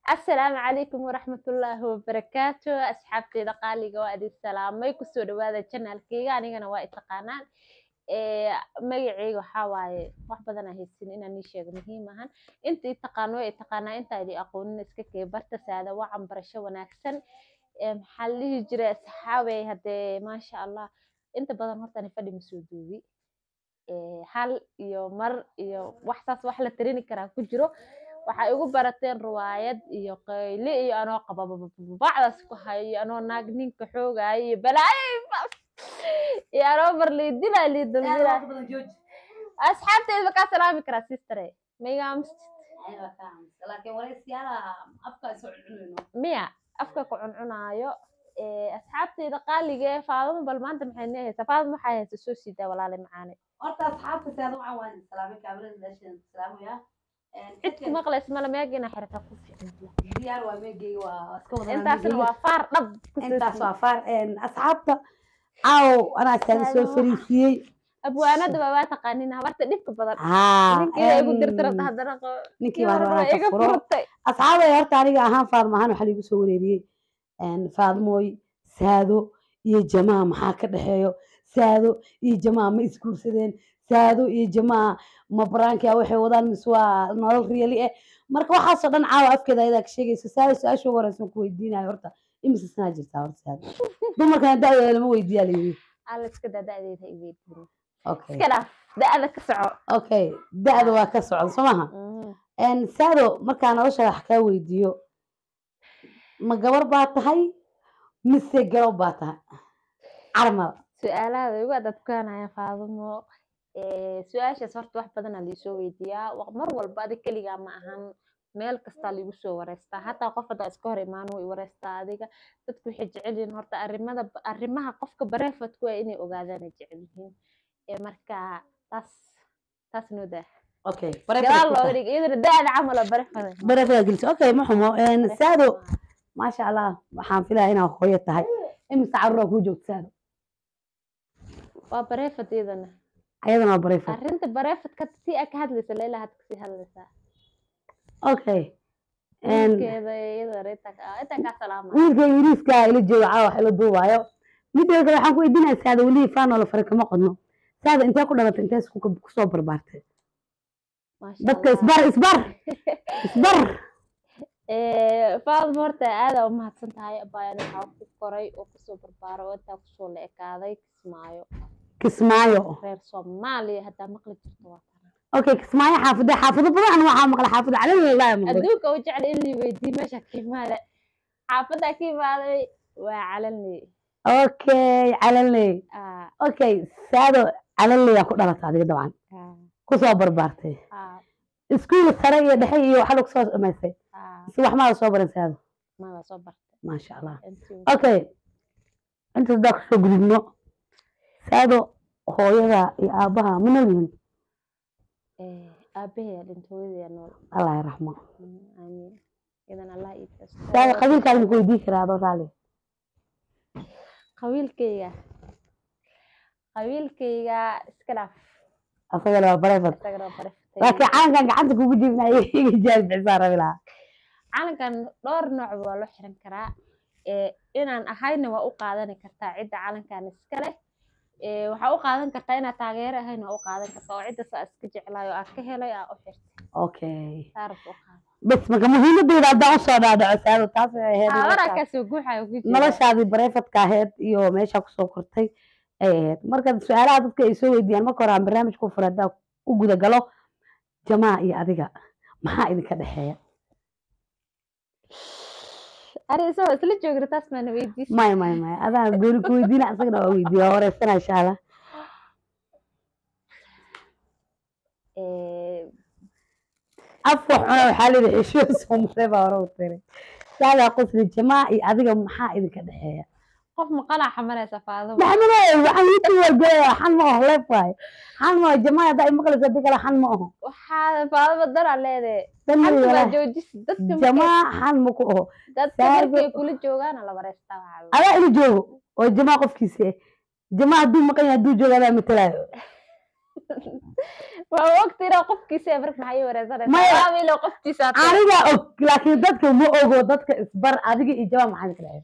Asalaamu calaykum waraxmatullaahi wabarakaatu. Asxaabteyda qaaliga, waa idin salaamay. Kusoo dhawaada channelkeyga. Anigana waa itaqaanaan, magaceyga waxaa waaye wax badan aan haysin inaan nii sheego muhiim ahan. Inta i taqaano way taqaanaa, inta idi aqoonin iska kee barta. Saada wacan, barasho wanaagsan. Maxaa la dhihi jiray, asxaabey? Haddee maasha Allah, inta badan horta ani fadhi ma soo duubi. Hal iyo mar iyo wax saas wax la tirini karaa ku jiro. Waxay igu barateen riwaayad iyo qayli iyo anoo qaba bacdaas ku hayo iyo anoo naag ninka xoogaayo iyo balaayo iyo anoo mar liidilaa liidulmila. Asxaabteyda ma kaa salaami karaa, sistare? Maiga miya afka ku cuncunaayo? Asxaabteyda qaaliga ee Faadamo, bal maanta maxay nee haysaa? Faadamo waxay haysa soo siidaa, walaale macaane. Horta asxaabta saada wacan, waan salaamay, kaamirada meeshan salaamaya. Cid ku maqlays male, meegina xirata ku fiican. Diyaar waa, meegeyga waa iska wadanaa. Intaasna waa faar dhab. Intaas waa faar. Asxaabta, caaw anaa saada soo fariisiyey. Abwaanada waa taqaanin, habarta dhibka badan. Ninkii igu dirtirata haddana. Ninkii baan rabaa iga ka furo. Furtay. Asxaabay, horta aniga ahaan, Faadmo ahaan, waxaa liigu soo wareeriyey Faadmooy, Saado iyo Jamaa maxaa ka dhexeeyo? Saado iyo Jamaa ma isguursadeen? Saado iyo Jamaa ma baraankia waxay wadaan mise waa nolol riyali eh? Marka waxaasoo dhan caawa afkeeda ayadaa ka sheegayso. Saado, su-aasha ugu horeysan ku weydiinayo horta, imise sanaa jirtaa horta, Saado? Dumarkana da-dooda lama weydiiyaa layidhi. Alla iska daa, da-deeda i weydiin. Okay. Iska dhaaf, da-da ka soco. Okay, da-da waa ka socda, soo maha? Saado, markaa nolosha wax kaa weydiiyo, ma gabar baa tahay mise garob baa tahay carmal? Su-aalaha igu adadkaanaya, Faadimo. Su-aashaas horta wax badanaa liisoo weydiiyaa mar walba. Adig keligaa ma ahan, meel kastaa liigu soo wareystaa. Hataa qof haddaa iska hor imaan way wareystaa. Adiga dadku waxay jecel yihiin horta arrimada, arrimaha qofka bareefadku waa inay ogaadaan ay jecel yihiin. Marka taas noo daa. Okay. Gadaal looga dhig iyadana da-da camal oo bareefada. Bareefada gelisa, okay, ma xumo. Saado, maasha Allah, waxaan filaya inaa hooyo tahay. Imise caruuraa kuu joogta, Saado? Waa bareefad iyadana. Ayadana waa bareefad. Arrinta bareefadka si aa ka hadlaysa leila had kasii hadlaysaa. Okay. Wiilkeeda iyada intaa kaa salaama. Wiilka yariiska ila jooga caawa wax ila duubaayo. Midda kale waxaan ku weydiinaya Saada, weli faanoo la faray kama qodno. Saada, intee ku dhalatay, intee kusoo barbaartay? Maasha dadka Allah. Isbar, isbar, isbar. Faadmo, horta aada u mahadsan tahay abaayana. Waxaa ku koray oo kusoo barbaaray oo intaa kusoo la ekaaday Kismaayo. Kismaayo. Reer Soomaaliya haddaa maqli jirto waa tana. Okay, Kismaayo xaafado, xaafado badan waxaa maqla, xaafado calalilah maqlay. Adduunka u jecel in la weydiiyo meesha ka imaaday, xaafadda ka imaaday waa Calanley. Okay, Calaley. Okay, Saado, Calaley ku dhalatay adiga dabcan, kusoo barbaartay, iskuul sare iyo dhexe iyo waxa lagu soo dhamaystay, si wax maada soo baran, Saado? Mada soo bartay. Maasha Allah. Intii. Okay, inta haddaa kusoo gudubno, Saado, hooyada iyo aabbaha ma nool yihiin? Aabahay dhintay, hooyadaya nool. Allah yarxamo. Aamiin, idan Allah ii tasto. Saado, qabiilkaada ma ku weydiin karaa adoo raali? Qabiilkayga, qabiilkayga iska dhaaf. Asagana waa bareefad. Isagana waa bareefatay. Laakiin calankan gacanta kugu jebinaya iga jaal bixisaa rabi lahaa. Calankan dhowr nooc waa loo xiran karaa. Inaan ahayna waa u qaadani kartaa cidda calankan iska leh. Waxaa u qaadan kartaa inaad taageero ahayn, waa u qaadan kartaa oo cidda saa iska jeclaay oo aad ka helay aa u xirtay. Okay. Saa rabta u qaado. Bas, marka muhiimadeyda haddaan usoo dhaadhaco, Saado, taas waxay ahayd Habaraa kaasoo guuxayo ku jira. Noloshaadii bareefadka ahayd iyo meeshaa kusoo kortay ay ahayd. Marka su-aalaha dadka ay soo weydiiyaan marka hore aan barnaamij ku furay haddaan u guda galo, Jamaa iyo adiga maxaa idinka dhexeeya? Ari isagoo isla joogna taas maana weydiis. Maya, maya, maya, adaa gooni ku weydiina, isagana waa weydiiya, waa wareysana insha Allah. Af wax cuna waxaa layidhi xisho soomale baa hore u tiri. Saadaa qosli. Jamaa iyo adiga maxaa idinka dhexeeya? Qof maqalaa xamaraysa, Faaduma. Maxamane, waxaan YouTube wargelaya, xan ma aho, leef waaye, xan ma aho. Jamaa haddaa imaqlaysa, hadii kale xan ma aho. Waxaa Faaduma daraa leedahay. Dan xanta waa walaa. Joojis dadka Jamaa xan ma ku aho. Dadka markay kula joogaana la wareystaa waxaa Adaa ila joogo oo jamaa qofkiisa eh, jamaa hadduu maqan yahay, hadduu joogo adaa matalaayo. Waa ogta inaa qofkiisa ee marka maxay wareysanaysaa? Maya. Waaba ilaa qofkiisa aad tahay. Aniga og, laakiin dadka ma ogo. Dadka isbar, adiga iyo jamaa maxaa ka dhexeeya?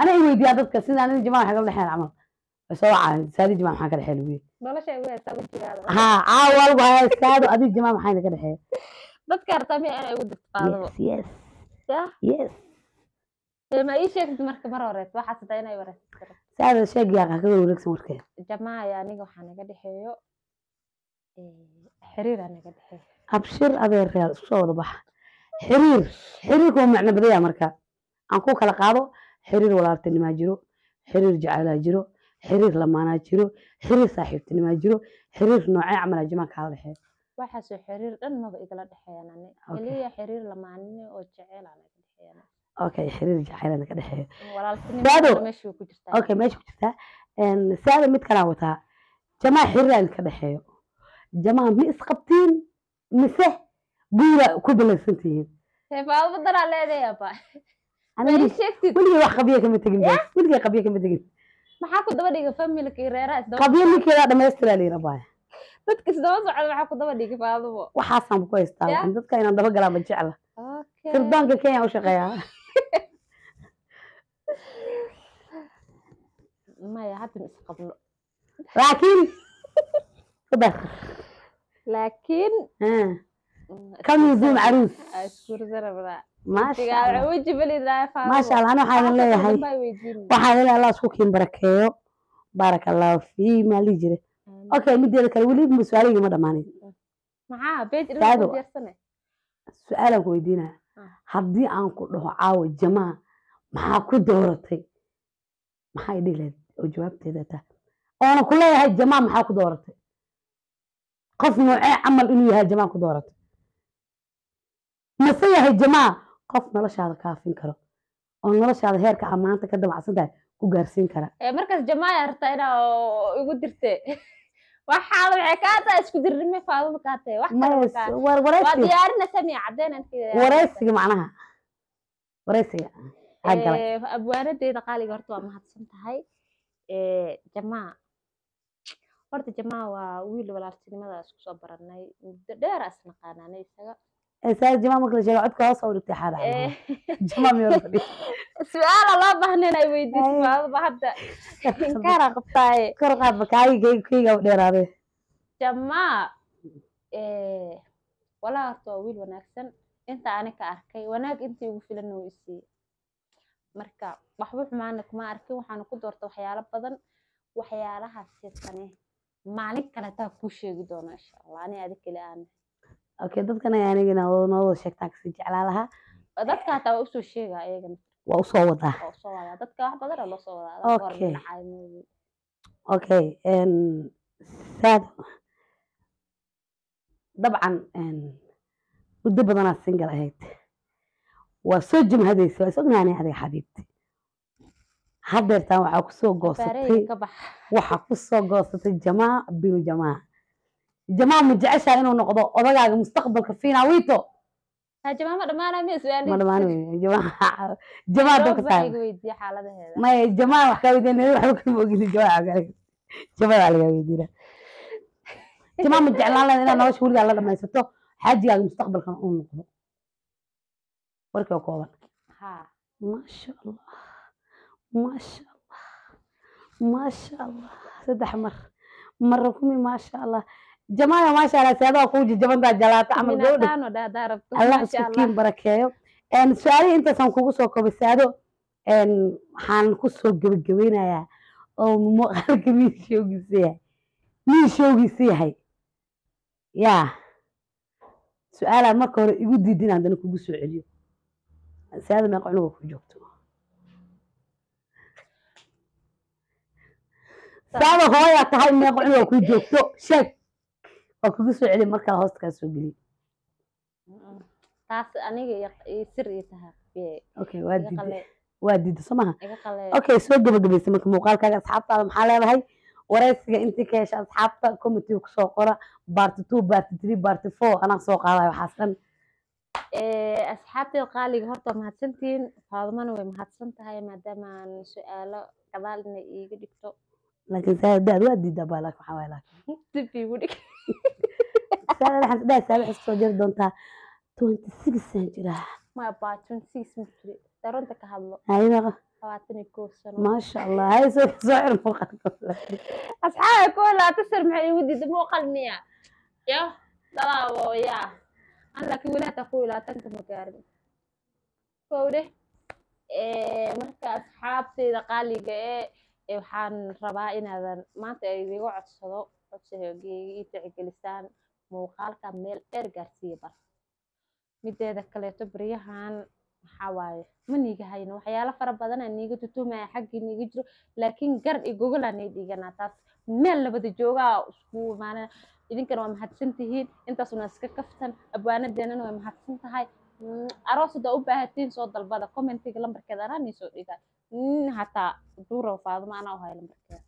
Ana i weydiiyaa dadka sida aniga jamaa maxaa ka dhexeeya camal. Way soo wacaan, "Saadi, jamaa maxaa ka dhexeeya?" lagu yiri. Nolosha igu haysaa wejigaada. Haa, caawa lagu hayaa. Saado, adiga jamaa maxaa ka dhexeeya? Dadka hartaa miya inay igu dirto, Faadimo? Yes. Yah. Yes. Ee, ma ii sheegtid marka mar horeed waxaas hadaa inay wareysato? Saado, sheeg yaa ka wareegsan warkeeda. Jamaa ayaa aniga waxaa naga dhexeeyo xiriir aa naga dhexeeyo. Abshir adeer, reer isku soo wada baxa. Xiriir, xiriirka waa macno badaya. Marka aan ku kala qaado, xiriir walaaltinimaa jiro, xiriir jacaylaa jiro, xiriir lamaanaa jiro, xiriir saaxiibtinimaa jiro. Xiriir noocee camalaa jamaa kaala dhexeeya? Waxaasoo xiriir dhan maba igala dhexeeyaan ani. Okay. Keliya xiriir lamaanine oo jecel aa naga dhexeeyaan. Okay, xiriir jacaylaa ka dhexeeyo. Walaaltinimada Saado. meesha ku jirtaa. Okay, meesha ku jirtaa. Saada, mid kalaa wataa. Jamaa xiriir ka dhexeeyo, jamaa ma isqabtiin mise buura ku balansan tihiin? Faadimo daraa leedahay aba. Aniga Ma ii sheegtid? Weligay wax qabya kama tegin bes. Weligay qabya kama tegin. Maxaa ku daba dhigay familka iyo reeraha isdaba? Qabyo ninkeedaa dhamaystiraa la yidhi baaya. Dadka isdaba socda maxaa ku daba dhigay, Faadimo? Waxaasaan ku haystaa. Ya. Waxaan dadka inaan daba galaa ma jecla. Okay. Sirdoonka Kenya u shaqeeyaa. Maya, hadda ma isqabno. Laakiin ku dar. Laakiin Coming soon caruus. Isguursanabnaa. Maasha Allah. Weji belidaa, Faadimo. Maasha Allah. Ana waxaan leeyahay, waxaan leeyahay Allah isku kiin barakeeyo. Baaraka Allahu fii maa lihi jire. Okay, mideeda kale, weli ma su-aalayga ma dhammaanin. Maxaa beej Saado. ilaa ku diyaarsane? Su-aalaan ku weydiinaya. Haddii aan ku dhaho caawa jamaa maxaa ku dooratay, maxaa i dhihi lahayd oo jawaabteeda taa oona ku leeyahay? Jamaa maxaa ku dooratay? Qof noocee camal inuu yahay jamaa ku dooratay? Mase yahay jamaa qof noloshaada kaafin karo oo noloshaada heerka aa maanta ka damacsan tahay ku gaarsiin kara? Ee, markaas jamaa rabtaa inaa igu dirte, waxaada waxay kaa tahay isku dirnime, Faadimo, kaa tahay wax kale ma kaa war waa waraysiga. Diyaarinaysaa miya caddeyn anka? Waraysiga, macnaha waraysiga aa galay. Abwaanadeeda qaaliga, horta waa mahadsan tahay. Jamaa horta, jamaa waa wiil walaaltinimada isku soo baranay muddo dheer, is naqaananay isaga. Ee, saa jamaa marka la sheego codka hoos u dhigtay xaada. Jamaa miyuu fadhiya? Su-aala loo baahna inay weydiiso, Faadimo, hadda inkaaraa qabtaaye. Kor qaad bakaayi kayga u dheeraaday. Jamaa walaa horta waa wiil wanaagsan. Inta ani ka arkay wanaag intii ugu filan wuu isiiyey. Marka waxba xumaana kuma arkin. Waxaana ku doorta waxyaalo badan. Waxyaalahaas sirtane maalin kaletaa kuu sheegi doona, insha Allah, ani adi keli aan. Okay, dadkan ayaa anigana noo wada sheegtaan kasii jeclaa lahaa. Dadka hataa waa usoo sheegaa iyagana. Waa usoo wadaa. Waa usoo wadaa dadka, wax badan oo loo soo wadaa. Adaa ka hor Okay. dhacay moogi. Okay, saad dabcan muddo badanaad single ahayd, waa soo jimhadaysa, waa is ognaanay adiga xabiibti. Haddeertaan waxaa kusoo goosatay Baareyga ka bax. Waxaa kusoo goosatay jamaa binu jamaa. Jamaa ma jeceshaa inuu noqdo odagaaga mustaqbalka fiina wito? Ha, jamaa ma dhamaanaa miya su-aalihiisa? Ma dhamaan wey jamaa, jamaa Jawaab dabka baa saaran. Iga weydiiya xaaladaheeda. Maya, jamaa wax kaa weydiin, waxba kama ogin. Jamaa jamaa lagaa weydiina. Jamaa ma jeclaan lahayd inaad nolosha weligaa la dhamaysato, xaajigaaga mustaqbalkan uu noqdo? Warkii oo kooban. Haa. Maasha Allah, maasha Allah, maasha Allah. Saddex mar marra kumi. Maasha Allah, jamaaya, maasha Allah. Seedaa kuu jajabantaa jalaata camal gabadha. Minataano dha hadaa rabto. Allah Maasha isku Allah. kiin barakeeyo. Su-aalihii intaasaan kugu soo koobay, Saado. Waxaan kusoo gebagabeynayaa oo muuqaalka miishowgiisa yahay, yaa su-aalaan marka hore igu diidin, haddana kugu soo celiyo. Saado, meeqa cunuga ku joogto? Saado, hooyaa tahay, meeqa cunuga ku joogto? Sheeg, waa kugu soo celiyo markale, hoosta kaa soo geliyo. Taas aniga iyo sir ii tahay biye. Okay, waa Iga diiday. qale. Waa diiday, soo maha? Iga qale. Okay, soo gabagabaysa marka muuqaalkaaga. Asxaabtaada maxaa leedahay? Waraysiga intii ka hesha asxaabta committee kusoo qora part 2, part 3, part 4, anaa soo qaadayo waxaas dhan. Asxaabteeda qaaliga, horta waa mahadsantihiin. Faadumana way mahadsan tahay maadaama aan su-aalo gadaal inay iiga dhigto. Laakiin Saada da'da waa diidaa baa, laakiin waxaa waaye laakiin Dib iigu dhig. Saada waxaan isdhahay, Saada waxay soo jiri doontaa 26 aan jiraa. Ma baa 26 ma jiri, runta ka hadlo. Haye, meeqa? 21 sano. Maasha Allah. Haye, soo xir muuqaalka. Asxaabi, 21 sano maxay igu diiday? Muuqal miya yo dalaabo ya an, laakiin weli hataa 21-ka ma gaarin kowdhe. Marka asxaabteyda qaaliga ee waxaan rabaa inaadan maanta idiga codsado codsigayga ii tixgelisaan, muuqaalka meel dheer gaarsiiya. Bal mideeda kaleeto, baryahan maxaa waaye, ma niiga hayno waxyaalo fara badan aa niiga tutumaya xaggii niiga jiro, laakiin gar iyo gogol aa nii dhiganaa, taas meel labada joogaa isku imaanana. Idinkana waa mahadsan tihiin, intaasuna iska kaftan. Abwaanadeenana way mahadsan tahay. Aroos haddaa u baahatiin soo dalbada, commentiga lambarkeeda anaa nii soo dhigaa. Hataa duura Faaduma anaa u haya lambarkeeda.